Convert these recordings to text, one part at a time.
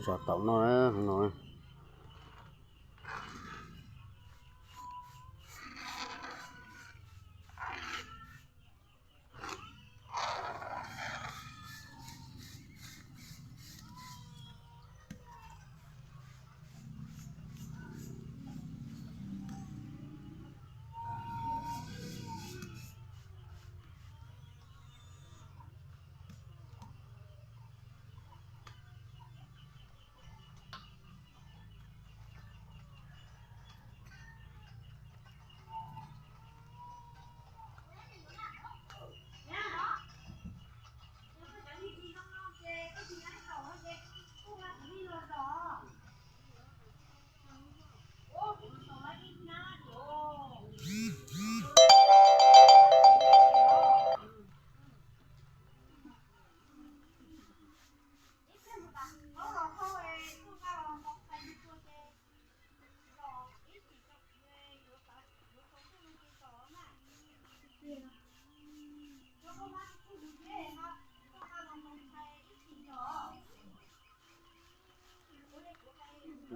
Zov taum no no.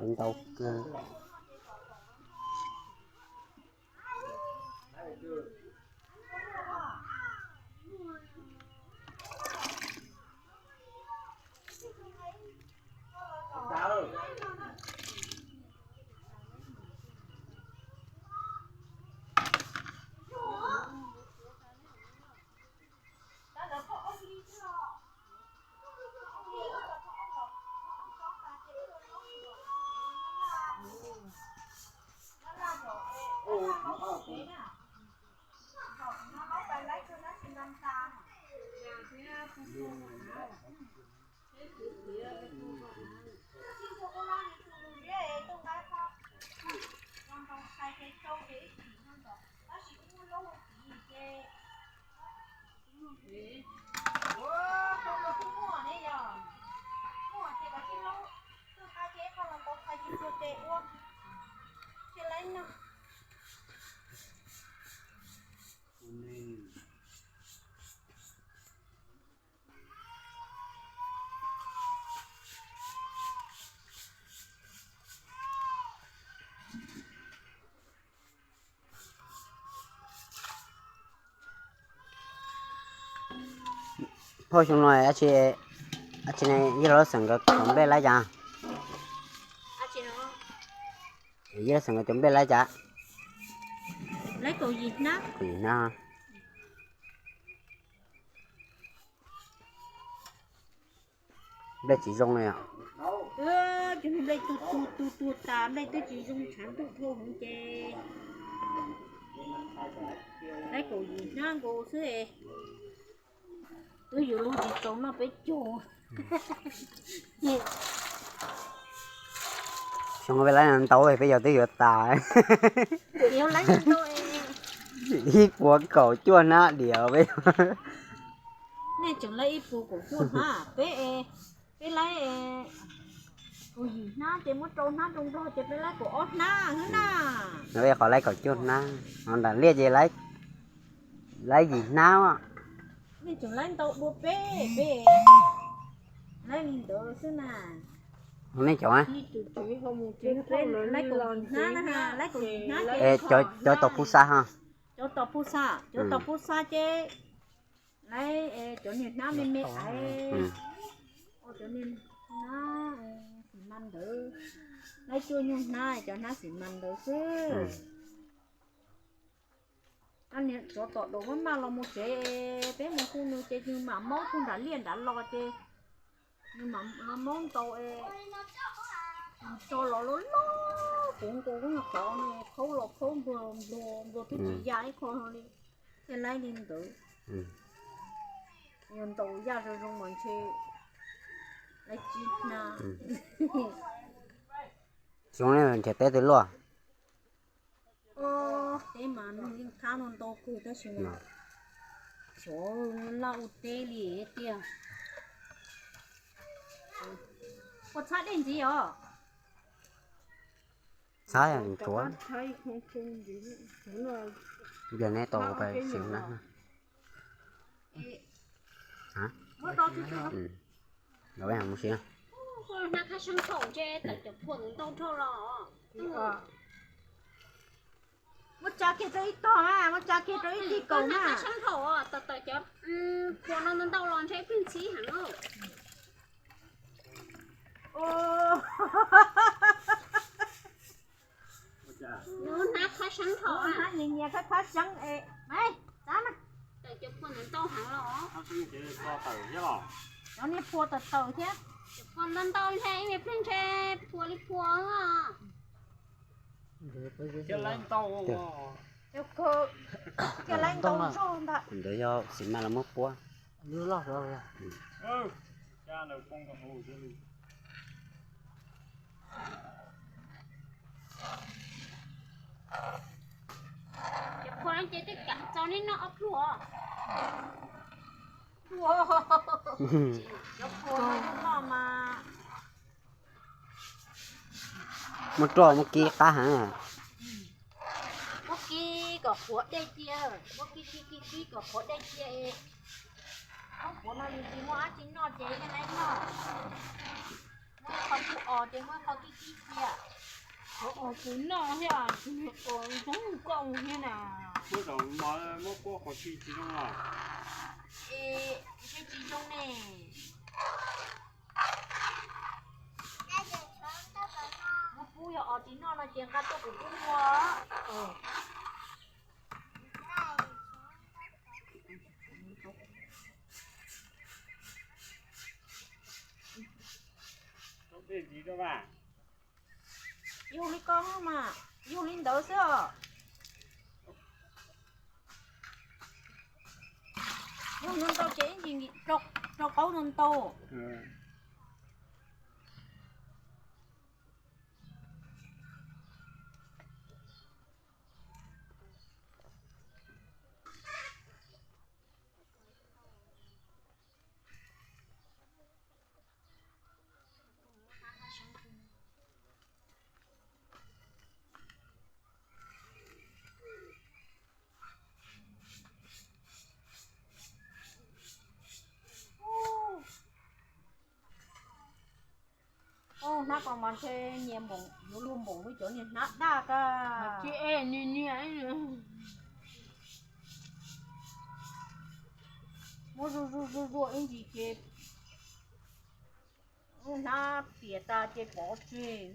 Ntau kawg. Phauj, xyoo no dab tsi, dab tsi ne, yawg laus xeem nkawd cov nplej laib cas? Yawg laus xeem nkawd cov nplej laib cas? Kaum yim hnab. Nplej tsis zoo li os. Cov nplej tuag tuag tuag tuag tas, nplej twb tsis zoo, tshav ntuj dhau heev ces laib kaum yim hnab nkaus xwb. Twb yuav luag tsis tau noj peb caug. Xyoo peb laib ntau, peb yog twb yuav tas. Ib puas kaum cuaj hnab diam peb. Nej tseem laib ib puas kaum cuaj hnab, peb, peb laib kaum yim hnab ces muab rau hnab rau Nplog ces peb laib kaum ob hnab xwb na. No peb qhov laib kaum cuaj hnab, ho nram liaj ces laib yim hnab. Nej tseem laib ntau dua peb, peb laib li ntawd xwb na. Nej cov, laib kaum yim hnab, laib kaum yim hnab ces cov tom phu xa ho. Cov tom phu xa, cov tom phu xa ces laib cov niag hnab me me ais, cov niag hnab xim mas ntawd. Laib cuaj nyuag hnab cov hnab xim mas ntawd xwb. Niag tsov tom daum maj maj los mus tsev, peb mus hu nws ces nws mam maub tug nram liaj nrad los ces nws mam los maub ntaus es tso los loj loj puv nkaus lub qhov no, khaub los khaub npluag npluag npluag twb tsis ya ib qho li. Thiaj laib li ntawd. Yog ntaus yaj zoo zoo mas ntshe laib tsib hnab. Xyov nrhiav teb twg luaj. Teb mas nws yeej thab no ntau kawg tab sis mas xyov laj ua teb li tiag. Ua txhab dej ntxiv os. Txhab tsuav. Yog neb tau pais sim na. Hnab khab sab thaum ntshe tawm cov phua ntau dhau los. Muab tsa kiag rau ib tog na, muab tsa kiag rau ib tig kaum na. Khab sab thaum tawm tawm cov phua no ntau ntau los ntshe pheej ntxhib heev. Hnab khab sab thaum, hnab nyias nyias khab khab sab es, txav na. Tawm cov phua ntau ntau heev los. Cov niag phua tawm tawm thiab. Cov phua ntau ntau ntshe ib me pliag ntshe phua li phua. Thiab laib ntau, thiab laib ntau zog ntag. Ntawd yog xim mas los muab puab. Cov phua no ces twb kam txaus neb noj ob pluag. Cov phua no noj mas muab roj muab kib qab heev. Muab kib kom qhuav dej cia, muab kib kib kib kib kom qhuav dej cia es. Muab qhuav no yus tsis muaj dab tsi noj ces yeej laib noj. Muab qhov kuj os ces muab qhov kib kib cia. Qhov os kuv noj thiab, os zoo koj thiab na. Muab zaum mos muab puab qhov tsis tsis zoo los. Es ntshe tsis zoo ne. Muab pub yog os tsis noj no ces nqa tuaj kuv pub muag. Yug li ko mas, yug li ntawd xwb os. Yug ntau ntau ces ib ntsis rau qaub ntau ntau. Hnab ko mas ntshe nyias npaum yuav luag npaum li cov niag hnab daj kag. Muab zuj zuj zuj zuaj ib ntsis ces hnab tiam tas ces pov tseg,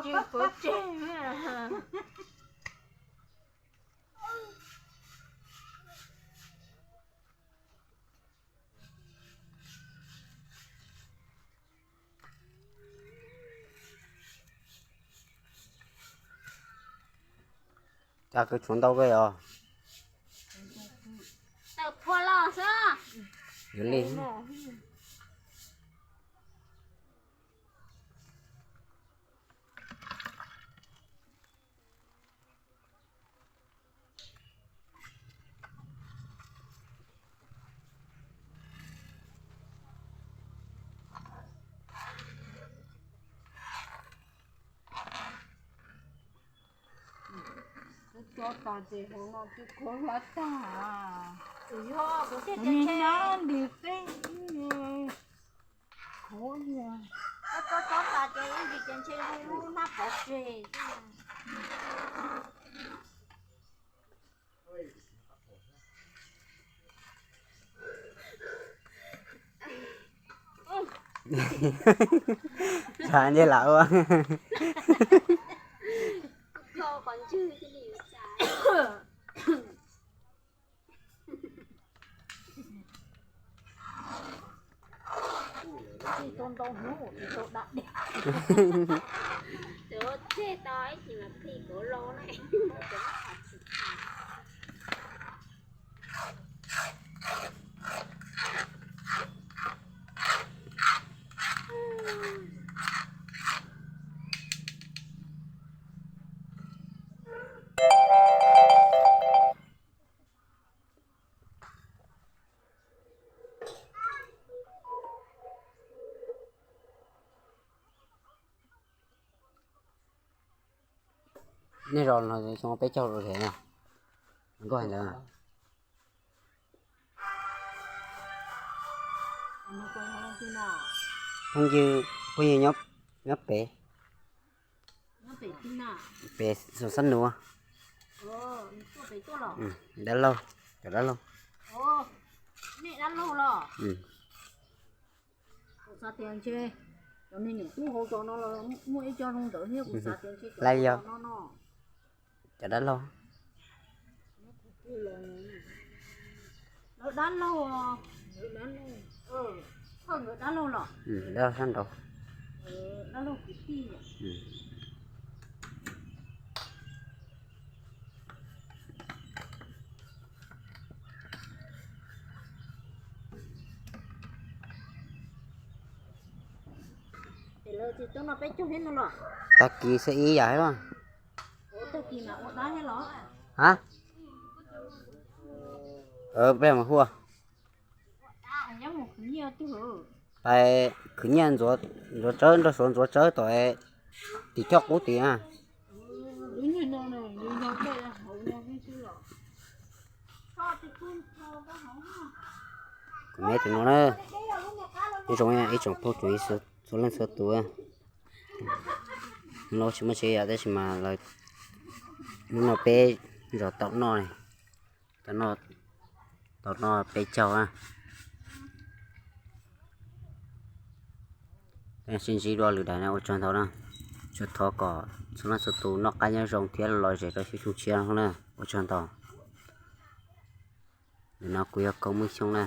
ces pov tseg. Cas kws tshuav ntau kawg os. Tawm phua los xwb. Yuav li. Twb tsob tas ces hauv no twb khuav hlab tag. Yog kuv tiag tiag ntshe ntim qeej khuav. Twb tsob tsob tas ces ib ntsis ces ntshe lub hnab pov tseg. Tsa ncej lam ua. Nej zos no xyoo peb caug rau them no, nkauj heev ntawd. Phooj ywg, phooj ywg nyob pem, pem xu sab nuav. Dab laug, cov dab laug. Lawv yog cov dab laug. Dab laug sab nraud. Tag kis xwb ib yam thiab. Ha, peb mus hu. Pais khwv nyiaj ntxuav tsawb nrog Suav ntxuav tsawb tom tim coj qub tim na. Kuv me tus no na, ib tsoom, ib tsoom phooj ywg txhua leej txhua tus. Hnub no tsis muaj tsav yam tab sis mas lawv, hnub no peb zov taum noj, taum noj peb caug na. Sib ntsib dua lwm daim na, ua tsaug ntau na. Tsuas thov kom txhua leej txhua tus noj qab nyob zoo thiab los zem rau xyoo tshiab na. Ua tsaug ntau. Nim no kuv yog Koob Muaj Xyooj na.